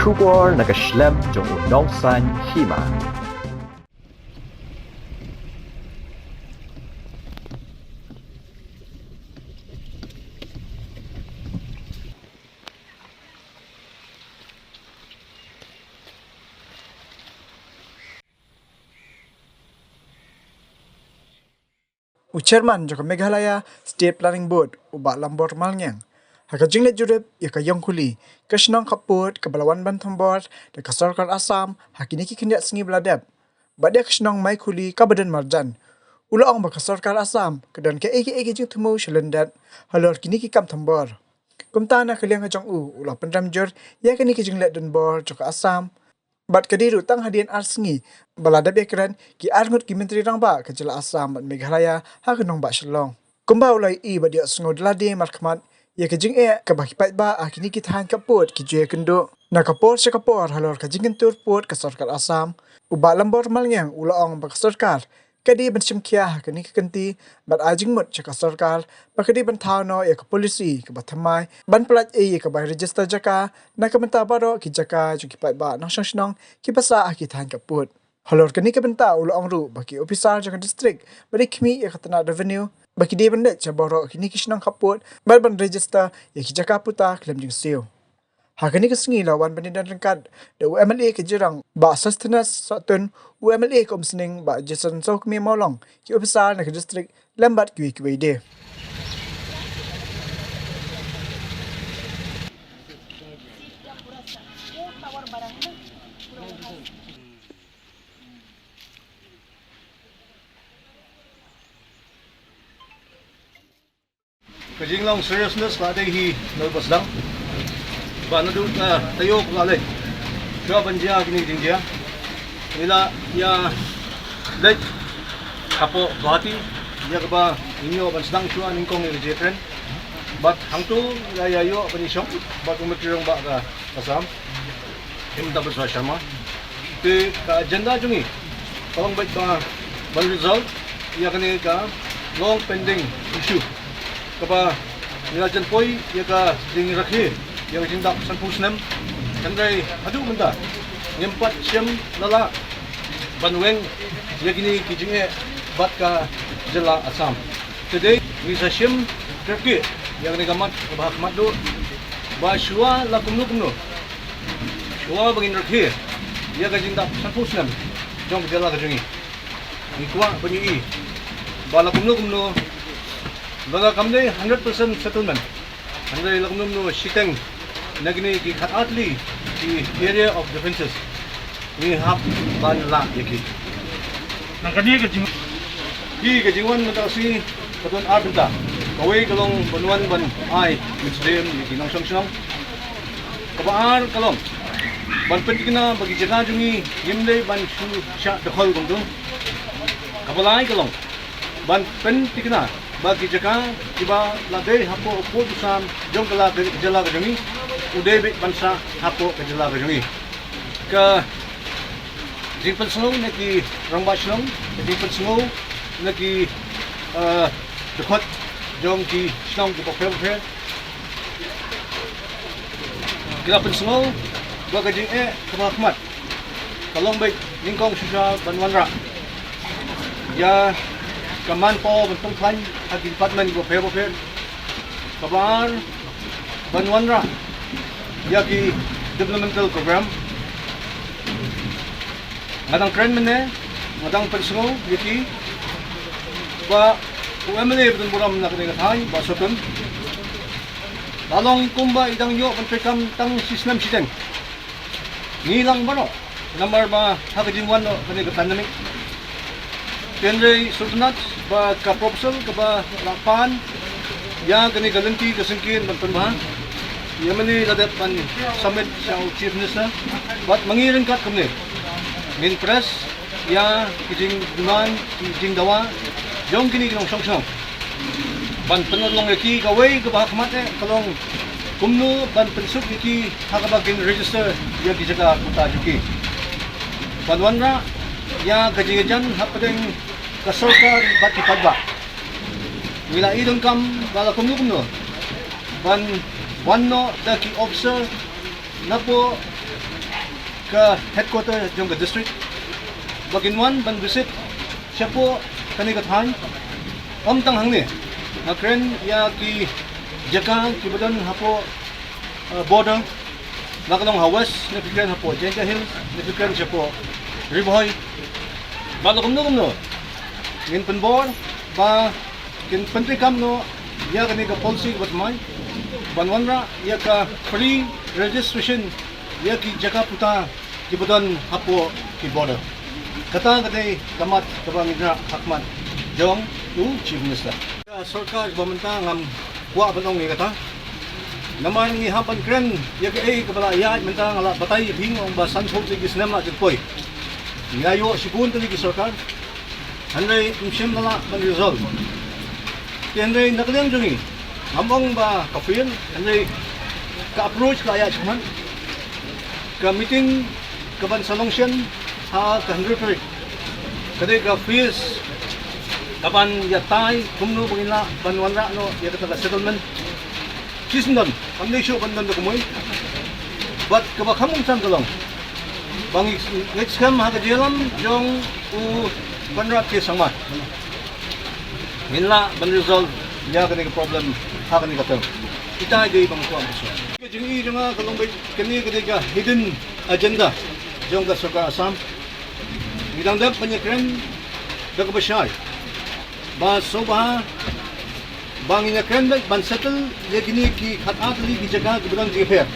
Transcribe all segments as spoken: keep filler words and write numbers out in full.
Khubor na ka shlem jong u nongsan hima. U Chairman jong ka Meghalaya State Planning Board, u Bah Lambor Malngiang, ha ka jingleit jurip ïa ka ïong khuli ka shnong khappud kaba la wan ban thombor da ka sorkar Assam ha kine ki khyndiat sngi ba la dep, bad ïa ka shnong Maikhuli kaba don marjan, u la ong ba ka sorkar Assam ka don kaei kaei ka jingthmu sha lyndet halor kine ki kam thombor. Kumta na ka liang ka jong u, u la pynrem jur ïa kane ka jingleit donbor jong ka Assam. Bad ka dei ruh tang hadien ar sngi ba la dep ïakren ki arngut ki myntri rangbah ka jylla Assam bad Meghalaya ha ka nongbah Shillong. Kumba u la ïohi bad ïohsngew da lade markhmat ïa ka jingeh kaba ki paidbah ha kine ki thaiñ khappud ki ju ïakynduh. Na ka por sha ka por halor ka jingkyntur pud ka sorkar Assam, u Bah Lambor Malngiang u la ong ba ka sorkar ka dei ban shim khia ha kane ka kynti bad ai jingmut sha ka sorkar ba ka dei ban thaw noh ïa ka polisi kaba thymmai ban pyllait ei ïa ka bai register jaka na ka bynta baroh ki jaka jong ki paidbah nongshong shnong kiba sah ha ki thaiñ khappud. Halor kane ka bynta u la ong ruh ba ki ophisar jong ka district ba dei khmih ïa ka tnat revenue ba ki dei ban leit sha baroh kine ki shnong khappud bad ban register ïa ki jaka puta khlem jingsiew. Ha kane ka sngi la wan ban ïadon ryngkat da u M L A ka Jirang Bah Sosthenes Sohtun, u M L A ka Umsning Bah Jason Sawkmie Mawlong, ki ophisar na ka district lem bad kiwei kiwei de. Ka jinglong seriousness la dei hi na u ba sdang. Ba naduh ka taïew ba la leit, shuwa ban jia kine ki jingjia, ngi la ïa leit hapoh Guwahati ïa kaba ngin ïoh ban sdang shuwa nyngkong ïa ka jingïakren. Bad hangto la ïa ïoh ban ïashong bad u Myntri Rangbah ka Assam, Himanta Biswa Sharma. Te ka agenda jong ngi ka long beit ba ban resolve ïa kane ka long pending issue kaba ngi la jan poi ïa ka jingrakhe ïa ka jingdap sanphew snem. Hynrei haduh mynta ngim pat shym la lah ban weng ïa kine ki jingeh bad ka jylla Assam. Te dei ngi sa shim kyrkieh ïa kane ka mat kaba ha khmat duh ba shuwa la kumno kumno, shuwa ba ngin rakhe ïa ka jingdap sanphew snem jong ka jylla ka jong ngi, ngi kwah ban ïohi ba la kumno kumno, lada kam dei hundred percent settlement, hynrei la kumno kumno shiteng na kine ki khatar tylli ki area of differences ngi hap ban lah ïa ki. Na kane ka jing, ki ka jingwan mynta ka sngi ka don ar bynta. Kawei ka long ban wan ban ai mynsiem ïa ki nongshong shnong. Kaba ar ka long ban pynthikna ba ki jaka jong ngi ngim dei ban shu shah dkhot kumto. Kaba lai ka long ban pynthikna ba ki jaka kiba la dei hapoh u pud u sam jong ka la ka jylla ka jong ngi u dei beit ban shah hapoh ka jylla ka jong ngi. Ka jingpynsngew na ki rangbah shnong, ka jingpynsngew na ki, eh, dkhot jong ki shnong kiba pher bapher. Ki la pynsngew ba ka jingeh kaba ha khmat ka long beit nyngkong shisha ban wanrah ïa ka manpower ban pynkhlaiñ ha ki department kiba pher bapher. Kaba ar ban wanrah ïa ki developmental program. Nga dang kren mynne, nga dang pynsngew ïa ki ba u M L A ba don burom na kane ka thaiñ, Bah Sohtun, la long kumba i dang ïoh ban treikam tang shi snem shiteng. Ngi lang baroh namar ba ha ka jingwan noh kane ka pandemic. Hynrei sngewtynnat ba ka proposal kaba la pan ïa kane ka lynti ka syngkien ban pynbha, ïa mynne la dep ban submit sha u Chief Minister. Bad ma ngi ryngkat kumne ngin press ïa ki jingdemand, ki jingdawa jong kine ki nongshong shnong ban pynurlong ïa ki. Kawei kaba ha khmat eh ka long kumno ban pynsuk ïa ki ha kaba kin register ïa ki jaka puta jong ki. Ban wanrah ïa ka jingïajan hapdeng ka sorkar bad ki paidbah. Ngi la i donkam ba la kumno kumno ban wan noh da ki officer napoh ka headquarter jong ka district ba kin wan ban visit shapoh kane ka thaiñ. Ym tang hangne, nga kren ïa ki jaka kiba don hapoh, uh, border. Nga ka long ha west, nga kren hapoh Jaintia Hills, nga kren shapoh Ri Bhoi. Bad kumno kumno ngin pynbor ba kin pyntreikam noh ïa kane ka policy kaba thymmai ban wanrah ïa ka free registration ïa ki jaka puta kiba don hapoh ki border. Kata ka dei ka mat kaba ngi rah ha khmat jong u Chief Minister. Ka sorkar kaba mynta ngam kwah ban ong ïa kata. Namar ngi hap ban kren ïa kaei kaba la ïaid mynta, nga la batai ïa phi, nga ong ba sanphew tylli ki snem la ju poi. Ngi la ïoh shibun tylli ki sorkar, hynrei ym shym la lah ban resolve. Te hynrei na ka liang jong ngi, ngam ong ba ka fail, hynrei ka approach ka la ïaid shakhmat. Ka meeting kaban sa long shen ha ka hynriew tarik ka dei ka phase kaban ïatai kumno ba ngin lah ban wanrah noh ïa kata ka settlement. Shisien don, kam dei shuh ban don da kumwei. Bad kaba kham kongsan ka long ba ngi, ngi skhem ha ka jingïalam jong u Conrad K Sangma ngin lah ban resolve ïa kane ka problem ha kane ka term. Ita dei ba nga kwah ban shu. Ka jingi jong nga ka long ba kane ka dei ka hidden agenda jong ka sorkar Assam. Ngi dang dep ban ïakren da kaba shai ba sngewbha ba ngin ïakren beit ban settle ïa kine ki khatar tylli ki jaka kiba don jingïapher.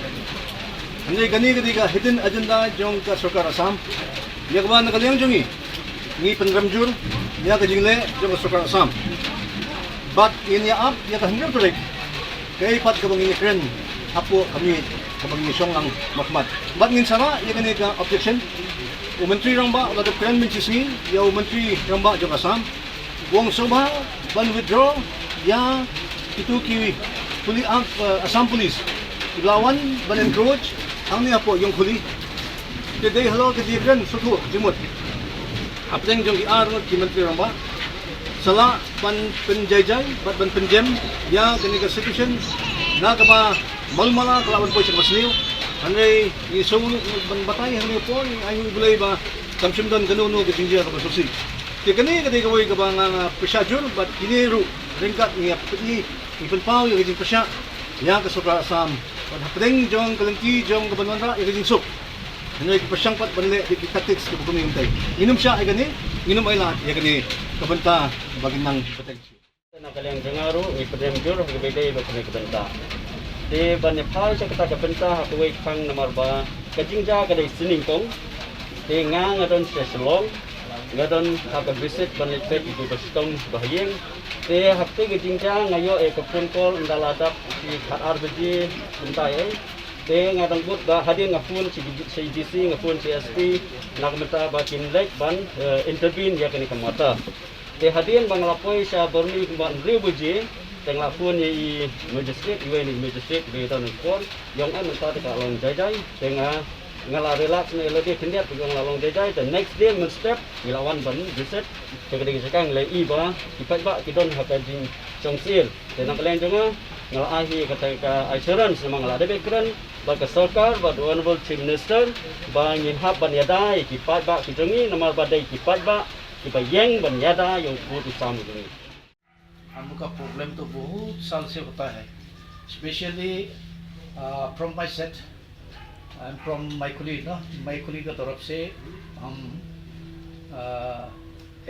Hynrei kane ka dei ka hidden agenda jong ka sorkar Assam. Ïa kaba na ka liang jong ngi, ngi pynrem jur ïa ka jingleh jong ka sorkar Assam. Bad ngin ïa ap ïa ka hynriew tarik kaei pat kaba ngin ïakren hapoh ka miet kaba ngin shong lang markhmat. Bad ngin sa rah ïa kane ka objection. U Myntri Rangbah u la dep kren mynshisngi ïa u Myntri Rangbah jong Assam, u ong sngewbha ban withdraw ïa kito ki puli-, ah, Assam Police kiba la wan ban encroach hangne hapoh Ïongkhuli. Te dei halor ka jingkren sngewthuh jingmut hapdeng jong ki ar ngut ki Myntri Rangbah, sa lah ban pynjaijai bad ban pynjem ïa kane ka situation na kaba malu mala ka lah ban poi sha kaba sniew. Hynrei ngi sngew ban batai hangne hapoh, ngi ainguh ïa U Blei ba kam shym don kano kano ka jingjia kaba sngewsih. Te kane ka dei kawei kaba nga, nga pyrshah jur bad kine ruh ryngkat ngi ïa pynpaw ïa ka jingpyrshah ïa ka sorkar Assam bad hapdeng jong ka lynti jong ka ban wanrah ïa ka jingsuk. Hynrei ki pyrshang pat ban leh da ki tactics kiba kumne kumtai. Ngin ym shah ïa kane, ngin ym ailad ïa kane ka bynta ba kin nang bteng. Na ka liang jong nga ruh ngi pyrshang jur ha kaba ïadei bad kane ka bynta. Te ban ïa phai sha kata ka bynta ha kawei ka thang namar ba ka jingjia ka dei sien nyngkong. Te nga nga don sha Shillong, nga don ha ka visit ban leit peit ïa uba shitom ba ha ïing. Te hapdeng ka jingjia nga ïoh ïa ka phone call ynda la dap shi khatar baje kumta ei. Te nga dang bud ba hadien nga phone sha, sha D C, nga phone sha S P na ka bynta ba kin leit ban, eh, intervene ïa kane ka matter. Te hadien ba nga la poi sha Byrni kumba hynriew baje, te nga la phone ïa i magistrate, iwei na i magistrate ba ïadon phone, ïa ong em mynta te ka long jai jai, te nga, nga la relax ne lade khyndiat ba ong la long jai jai, te next day mynstep ngi la wan ban visit. Te ka dei ka jaka ngi la ïohi ba ki paidbah ki don ha ka jingshong syier. Te na ka liang jong nga, nga la ai hi kata ka assurance namar nga la dep kren bad ka sorkar bad Honorable Chief Minister ba ngin hap ban ïada ïa ki paidbah ki jong ngi namar ba dei ki paidbah kiba ïeng ban ïada ïa u pud u sam u jong ngi. हम लोग का प्रॉब्लम तो बहुत साल से होता है, स्पेशली फ्रॉम माय सेट, आई एम फ्रॉम माइकुली, ना, माइकुली का तरफ से हम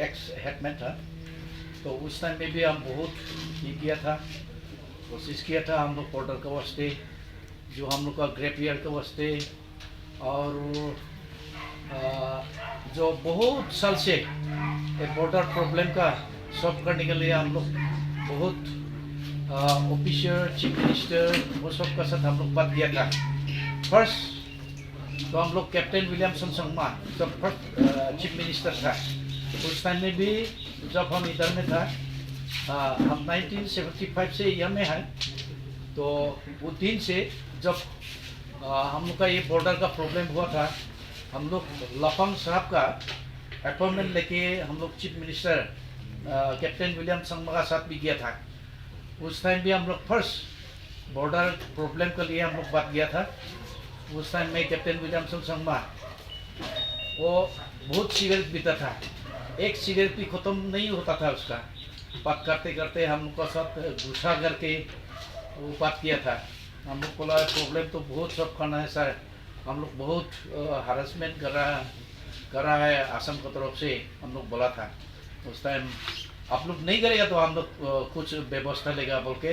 एक्स हेडमैन था, तो उस टाइम में भी हम बहुत ये किया था, कोशिश किया था हम लोग बॉर्डर के वास्ते, जो हम लोग का ग्रेप ईयर के वास्ते, और आ, जो बहुत साल से ये बॉर्डर प्रॉब्लम का सॉल्व करने के लिए हम लोग बहुत ऑफिसर, चीफ मिनिस्टर, वो सब का साथ हम लोग बात किया था। फर्स्ट तो हम लोग कैप्टन विलियमसन संगमा जब फर्स्ट चीफ मिनिस्टर था, उस टाइम में भी जब हम इधर में था, आ, हम नाइनटीन सेवेंटी फ़ाइव से यहाँ में हैं, तो वो दिन से जब आ, हम लोग का ये बॉर्डर का प्रॉब्लम हुआ था, हम लोग लाफांग साहब का अपॉइंटमेंट लेके हम लोग चीफ मिनिस्टर कैप्टन विलियम संगमा का साथ भी गया था। उस टाइम भी हम लोग फर्स्ट बॉर्डर प्रॉब्लम के लिए हम लोग बात किया था। उस टाइम में कैप्टन विलियमसन संगमा, वो बहुत सिगरेट पीता था, एक सिगरेट भी खत्म नहीं होता था उसका। बात करते करते हम लोग का साथ गुस्सा करके वो बात किया था। हम लोग बोला, प्रॉब्लम तो बहुत सब करना है सर, हम लोग बहुत हरासमेंट कर रहा कर रहा है आसाम की तरफ से, हम लोग बोला था। उस टाइम आप लोग नहीं करेगा तो हम लोग कुछ व्यवस्था लेगा बोल के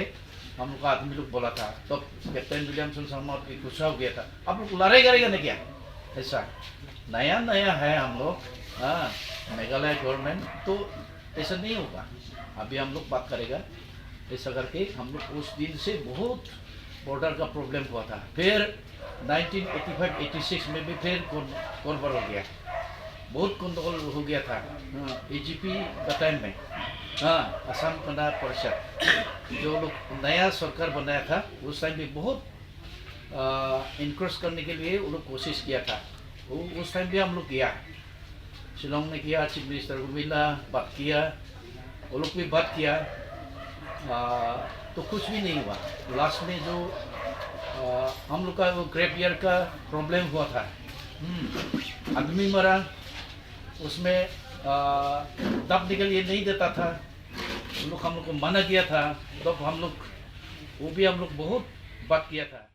हम लोग का आदमी लोग बोला था। तो कैप्टन विलियमसन संगमा भी गुस्सा हो गया था, आप लोग लड़ाई करेगा ना क्या? ऐसा नया नया है हम लोग। हाँ, मेघालय गवर्नमेंट तो ऐसा नहीं होगा। अभी हम लोग बात करेगा ऐसा करके हम लोग उस दिन से बहुत बॉर्डर का प्रॉब्लम हुआ था। फिर नाइनटीन एटी फ़ाइव एटी सिक्स में भी फिर गड़बड़ हो गया, बहुत गंडगोल हो गया था। एजीपी का टाइम में, हाँ, आसाम गण परिषद जो लोग नया सरकार बनाया था उस टाइम भी बहुत इनक्रोच करने के लिए वो लोग कोशिश किया था। वो उस टाइम भी हम लोग गया, शिलोंग में किया, चीफ मिनिस्टर को मिला, बात किया, वो लोग भी बात किया। आ, तो कुछ भी नहीं हुआ। लास्ट में जो आ, हम लोग का वो ग्रेप ईयर का प्रॉब्लम हुआ था, हम्म, आदमी मरा, उसमें आ, दब निकल ये नहीं देता था, उन लोग हम लोग को मना किया था। तब हम लोग वो भी हम लोग बहुत बात किया था।